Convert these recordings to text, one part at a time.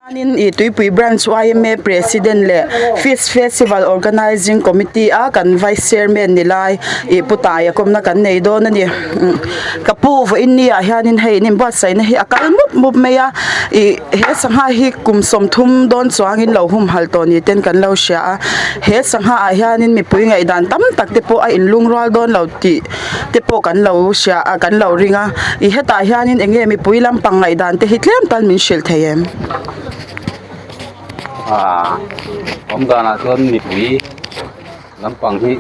Chuanin ih Tuipui Branch yma President leh Fish Festival Organising Committee a kan Vice Chairman ni lai ih Pu Taia kawmna kan nei dawn a ni. Ka pu vawiin ni ah hianin hei in inbuatsaihna hi a kal mup mup mai a ih he sangha hi kum sawmthum dawn chuangin lo humhalh tawh ni ten kan lo hria a he sangha ah hianin mipui ngaihdan tam tak te pawh a inlungrual dawn lo tih te pawh kan lo hria a kan lo ring a ih hetah hianin eng nge mipui lampang ngaihdan te hi tlem tal min hrilh thei em? Aaa awm danah chuan mipui lampang hi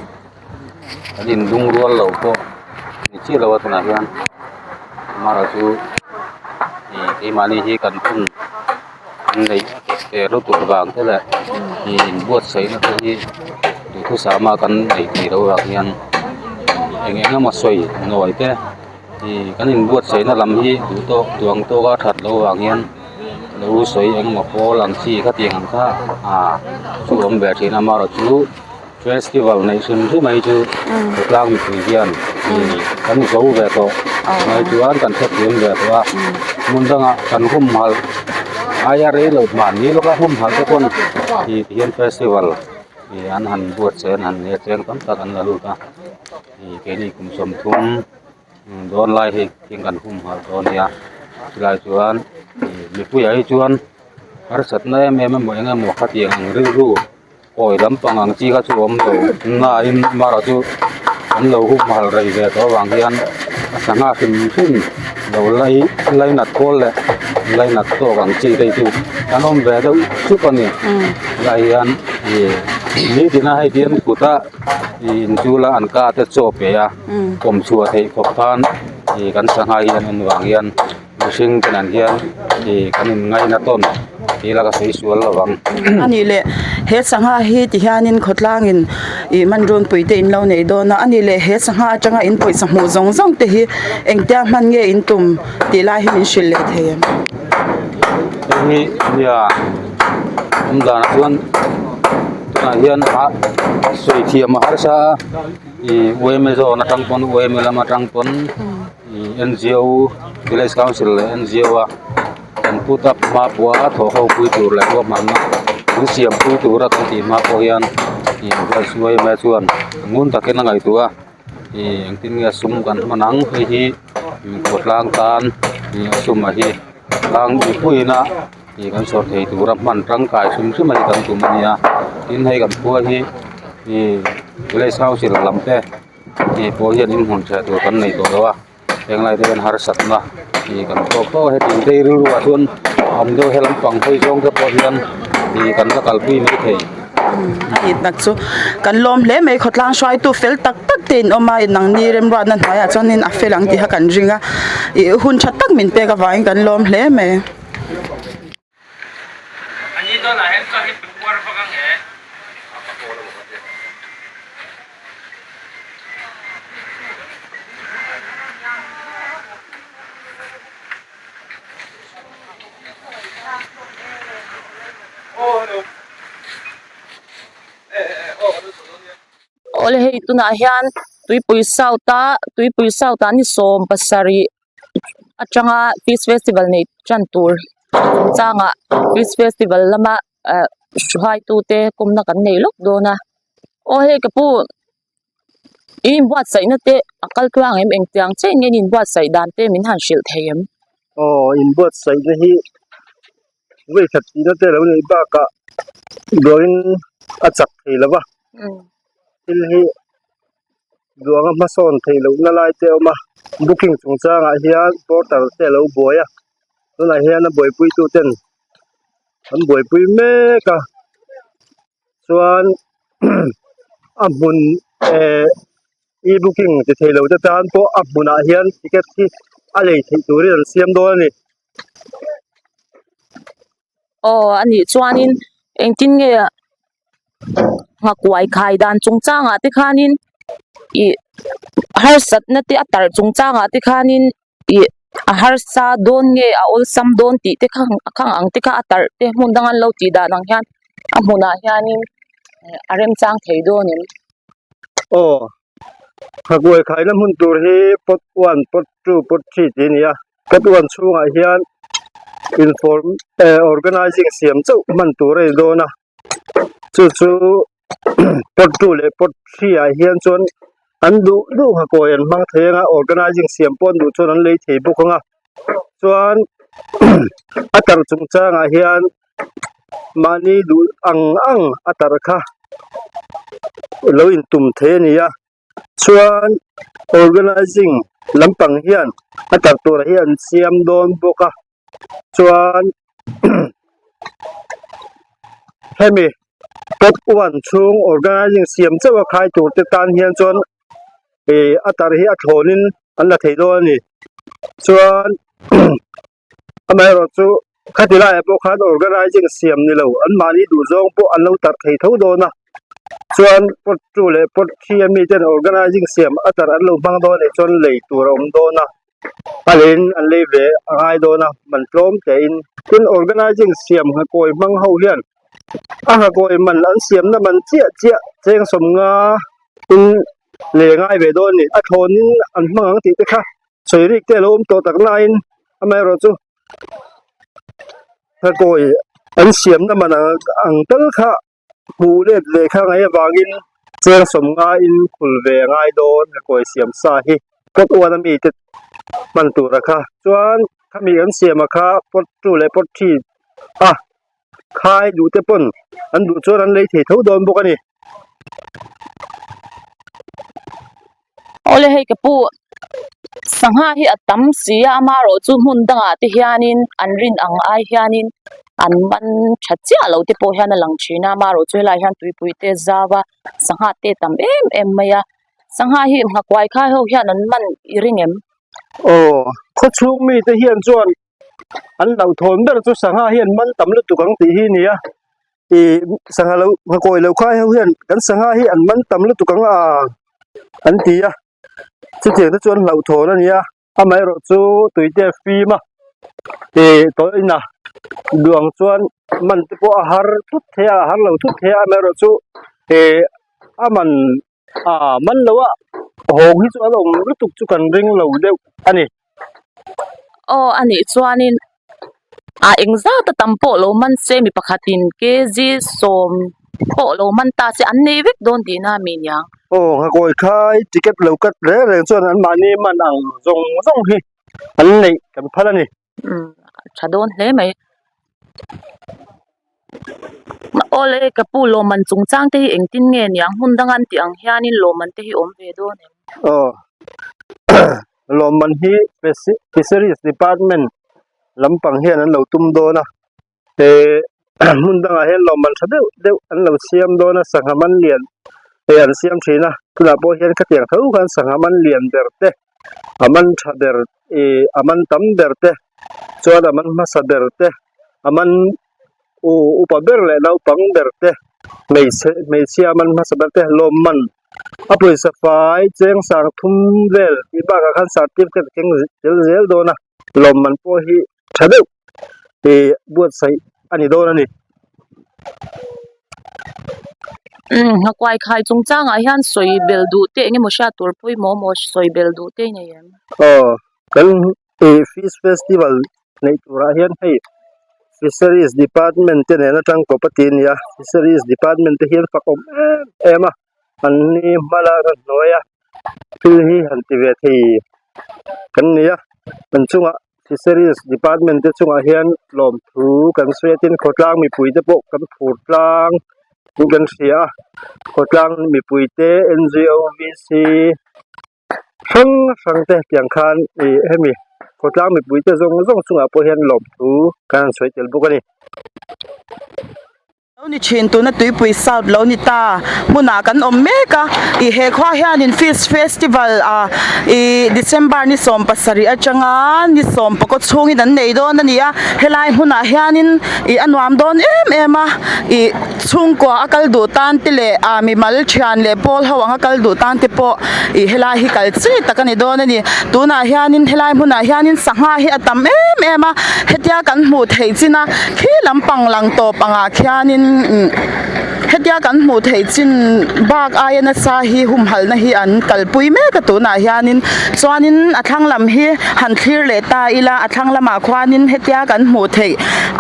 kan inlungrual lo pawh ni chiah lo a tunah hian amaherawh chu ih keimahni hi kan hun an neih te lutuk vang te leh ih inbuatsaihna te hi duhthusam a kan neih theih loh avang hian eng eng emaw sawi nawi te ih kan inbuatsaihna lam hi duh tawk duang tawk a that loh avang hian lo sawi eng emaw pawl ang chi khatiang ang kha ah chu awm ve thin a amaherawhchu Festival neih hrim hrim mai chu khawtlang mipui hian kan zo ve tawh mai chuan kan hrethiam ve tawh a hmun dangah kan humhalh aia rei lo mahni lawka humhalh te pawn ih ti hian festival ih an han buatsaih an han nia cheng tam tak an la lut a ih keini kum sawmthum dawn lai hei thing kan humhalh dawn a nia chulai chuan ih mipuiah hi chuan harsatna em em emaw eng emaw khatiang ang rilru. Awi lampang ang chi kha chu awm lo nain mara chu an lo humhalh rei ve tawh avang hian a sangha hrim hrim lo lai lainat kual leh lainat tawk ang chi te hi chu an awm ve deuh sup a ni helai hian ih nitin a hei hian kut a ih inchul a an ka te chaw pe a kawm chhuah theih khawp khan ih kan sangha hi an awm vang hian. Mihring te nen hian ih kan in ngaina tawn tih ila ka sawi sual lo ang. A nih leh he sangha hi ti hianin khawtlangin ih manrunpui te in lo nei dawn a, a nih leh he sangha atanga in pawisa hmuh zawng zawng te hi engtia hman nge in tum tih lai hi min hrilh leh thei em? Hei hi nia awm danah chuan tunah hian a sawi thiam a harsa a ih yma zawn atang pawn yma lam atang pawn. Ngo village council leh ngo a kan put up hma pawh a thawh ho pui tur leh ruahmanna an siam pui tur a kan tih hma pawh hian ih yma chuan ngun takin a ngaihtuah a ih engtin nge sum kan hman ang hei hi khawtlang tan ih a sum a hi tlang mipuiin a ih kan chhawr thei tura hman tangkai hrim hrim a ni kan tum a nia tin hei kan khua hi ih village council lam te. Hei pawh hian in hmun ṭheh tur kan nei tawh lo a henglai te hian harsatna ih kan tawk fo a heti phei rilru ah chuan awm deuh he lampang hawi zawng te pawh hian ih kan la kalpui mai thei. A it nak chu kan lawm hle mai khawtlang hruaitu fel tak tak te in awm a nangni remruatna hnuaiah chuanin a fel ang tih kha kan ring a ih hun tha tak min pek avangin kan lawm hle mai. Awle hei tunah hian tuipui south a tuipui south ah ni 70 atanga fish festival nei tan tur chungchangah fish festival lama ah hruaitute kawmna kan nei lawk dawn a aw hei ka pu i inbuatsaihna te a kal tluang em engtiang chiah in nge in inbuatsaih dan te min han hrilh thei em? Aw inbuatsaihna hi vawikhat tihna te lo neih bakah dawrin a chak thei lo va. thil hi duh anga hmasawn theih lohna lai te a awm a booking chungchangah hian porter te a lo buai a tunah hian a buaipui tu ten an buaipui mek a chuan a hmun eh e booking ti thei lo te tan pawh a hmunah hian ticket hi a lei theih turin an siam dawn a ni. Aw a nih chuanin engtin nge nghakuai khai dan chungchangah te khanin ih harsatna te a tarh chungchangah te khanin ih a harsa dawn nge a awlsam dawn tih te kha a khang ang te kha a tarh te hmun danga an lo tih dan ang hian a hmunah hianin a remchang thei dawn em? Aw nghakuai khaina hmun tur hi pot one pot two pot three tih a ni a. Ka tuan chhungah hian inform eh organizing siam chauh hman tur a ni dawn a chu chu pot two leh pot three ah hian chuan an duh duh ngakawi an hmang thei anga organizing siam pawh an duh chuan an lei thei bawk ang a chuan a tarh chungchangah hian mahni duh ang ang a tarh kha lo intum thei a ni a. Chuan organizing lampang hian a tar tur hi an siam dawn bawk a chuan hemi pot one chhung organizing siam chauh a khai tur te tan hian chuan ih a tar hi a thlawn in an la thei dawn a ni chuan amaherawhchu khati laiah pawh khan organizing siam ni lo anmahni duh zawng pawh an lo tarh thei tho dawn a chuan pot two leh pot three a mi ten organizing siam a tarh an lo hmang dawn anih chuan lei tur a awm dawn a a leiin an lei ve a ngai dawn a man tlawm tein tin organizing siam nghakawi hmang ho hian a nghakawi man an siamna man chiah chiah cheng sawmnga in lei a ngai ve dawn a ni a thlawnin an hmang ang tih te kha. Sawi rik te a lo awm tawh tak laiin amaherawhchu ngakawi an siamna man ang tal kha hmuh let ve kha ngaih avangin cheng sawmngaiin khul ve a ngai dawn ngakawi siam sa hi pot uan ami te hman tur a kha chuan khami an siam a kha pot two leh pot three a khai duh te pawn an duh chuan an lei thei tho dawn bawk a ni. Awle hei ka pu sangha hi a tam si a amaherawhchu hmun dangah te hianin an rin ang ai hianin an man tha chiah lo te pawh hian a lang thin a amaherawhchu helaiah hian tuipui te a zau a sangha te a tam em em mai a sangha hi nghakuai khai ho hian an man i ring em? Aw khawchhung mite hian chuan an hlauhthawn ber chu sangha hian man tam lutuk ang tih hi a ni a ih sangha lo nghakawi lo khai ho hian kan sangha hi an man tam lutuk ang a an ti a chutiang te chuan hlauhthawn a ni a amaherawh chu tuite a fim a ih tawlh in a duang chuan man te pawh a har thut thei a a har lo thut thei a amaherawh chu ih a man ah man lo a hawng hi chu an awm lutuk chu kan ring lo deuh a ni. Aw a nih chuanin ah engzat a tam pawh lo man se mi pakhatin kg sawm pawh lo man ta se an nei vek dawn tihna a mi niang. Aw ngakawi khai ticket lo cut reng reng chuan anmahni man ang zawng zawng hi an neih kan phal a ni. Umm a tha dawn hle mai. Awle ka pu lawmman chungchang te hi engtin nge niang hmun danga an tih ang hianin lawmman te hi awm ve dawn em? Aw lawmman hi fisheries department lampang hian an lo tum dawn a eh hmun dangah hian lawmman tha deuh deuh an lo siam dawn a sangha man lian eh an siam thin a tunah pawh hian khatiang tho khan sangha man lian ber te a man tha ber ih a man tam ber te chuan a man hmasa ber te a man u upa ber leh naupang ber te hmeichhe hmeichhia a man hmasa ber te lawmman a pawisa fai cheng sang thum vel tih bakah khan certificate keng tel zel dawn a lawmman pawh hi tha deuh ih buatsaih a ni dawn a ni. Umm nghakuai khai chungchangah hian sawi bel duh te eng emaw hriat tur pawimawh maw sawi bel duh te i nei em? Aw kan ih fish festival neih turah hian hei fisheries department te nen atang kawp a ti a ni a fisheries department te hian fak awm em em a an ni hma lak a hnuai a thil hi han ti ve thei kan ni a an chungah fisheries department te chungah hian lawmthu kan sawi a tin khawtlang mipui te pawh kan phur tlang. in kan hria a khawtlang mipui te N_G_O V_C hrang hrang te tiang khan ih hemi khawtlang mipui te zawng zawng chungah pawh hian lawmthu kan han sawi tel bawk a ni. Lo ni thin tuna tuipui south lo ni ta hmunah kan awm mek a ih he khua hianin fish festival ah ih December ni 17 atanga ni 19 chhungin an nei dawn a ni a helai hmunah hianin ih a nuam dawn em em a ih chhungkua a kal duh tan te leh ah mimal thian leh pawl ho anga kal duh tan te pawh ih helai hi kal chi tak a ni dawn a ni tunah hianin helai hmunah hianin sangha hi a tam em em a hetia kan hmuh theih chin a. Khi lampang lang tawp angah khianin hetia kan hmuh theih chin bak aia nasa hi humhalhna hi an kalpui mek a tunah hianin chuanin a thlang lam hi han thlir leh ta ila a thlang lamah khuanin hetia kan hmuh theih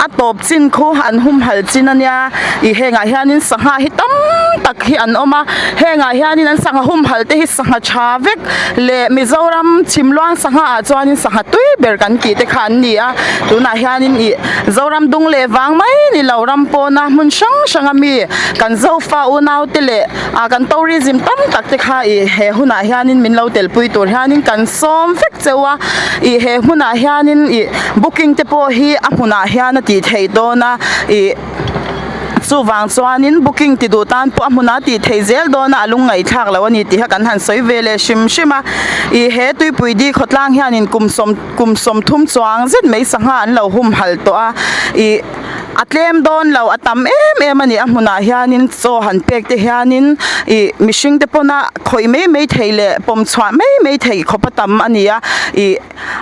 a tawp chin khu an humhalh chin ania ih hengah hianin sangha hi tam tak hi an awm a hengah hianin an sangha humhalh te hi sangha tha vek leh Mizoram chhimluang sangha ah chuanin sangha tui ber kan tih te kha an ni a tunah hianin ih Zoram dung leh vang mai ni lo ram pawna hmun hrang hrang a mi kan Zofa unau te leh ah kan tourism tam tak te kha ih he hunah hianin min lo telpui tur hianin kan sawm vek cheu a ih he hmunah hianin ih booking te pawh hi a hmunah hian a tih theih dawn a ih chuvang chuanin booking ti duh tan pawh a hmunah a tih theih zel dawn a a lungngaihthlak loh a ni tih kha kan han sawi ve leh hrim hrim a ih he tuipui di khawtlang hianin kum sawm Kum 30 chuang zet mai sangha an lo humhalh tawh a, ih a tlem dawn lo a tam em em a ni a hmunah hianin chaw han pek te hianin ih mihring te pawna khawih mai mai theih leh pawm chhuah mai mai theih khawp a tam a ni a, ih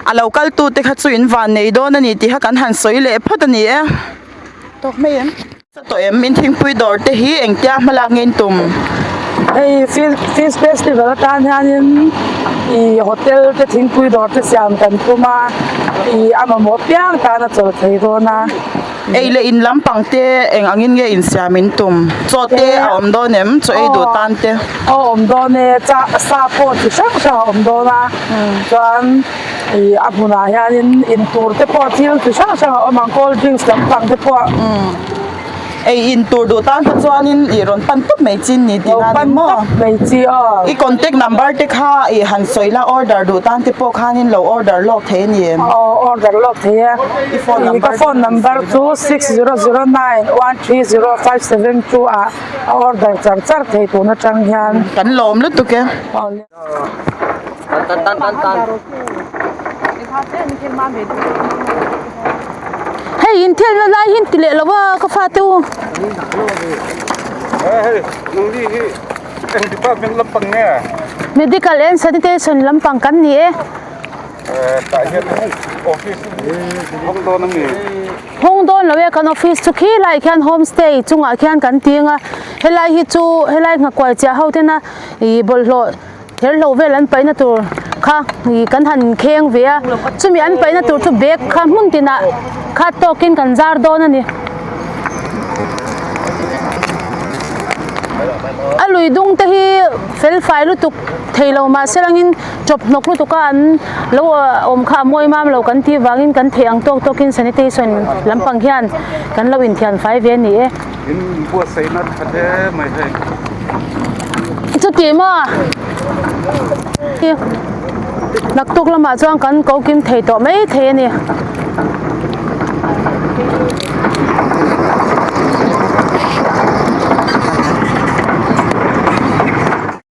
a lo kal tu te kha chu in van nei dawn a ni tih kha kan han sawi leh phawt a ni e. Tawk mai em? Tawh em in thingpui dawr te hi engtia hmalak nge in tum? Hei fish festival atan hianin ih hotel te thingpui dawr te siam kan tum a, ih a mamawh piang tan a chawl thei dawn a. Ei leh in lampang te eng angin nge in siam in tum? Chaw te a awm dawn em? Chaw ei duh tan te? Aw awm dawn e, cha sa pawh chi hrang hrang a awm dawn a, chuan Ih a hmunah hianin in tur te pawh thil chi hrang hrang a awm ang cold drinks lampang te pawh. Ei in tur duh tan kha chuanin ih rawn pan tawp mai chi ni tih na ni maw? Rawn pan tawp mai chi aw. I contact number te kha ih han sawi la order duh tan te pawh khanin lo order lawk thei a ni em? Aw order lawk thei e. I phone number Ka phone number chu 6009130572 ah a order char char thei tun atang hian. Kan lawm lutuk e. Hei in thil na lai hi an ti leh lo a ka fate u. Medical and sanitation lampang kan ni e. Hawng dawn lo e kan office chu khi lai khian homestay chungah khian kan ting a helai hi chu helai nghakuai chiah ho tena ih bawlhhlawh Therhlo vel an paihna tur kha ih kan han kheng ve a chumi an paihna tur chu bag kha hmun tinah khat tawkin kan zar dawn a ni. A lui dung te hi fel fai lutuk thei lo mahse langin chawp hnawk lutuk a an lo awm kha a mawi mam lo kan tih vangin kan theih ang tawk tawkin sanitation lampang hian kan lo inthian fai ve a ni e. In buatsaihna tha hle mai hei. Chuti maw? Naktuk lamah chuan kan ko kim thei tawh mai thei a ni.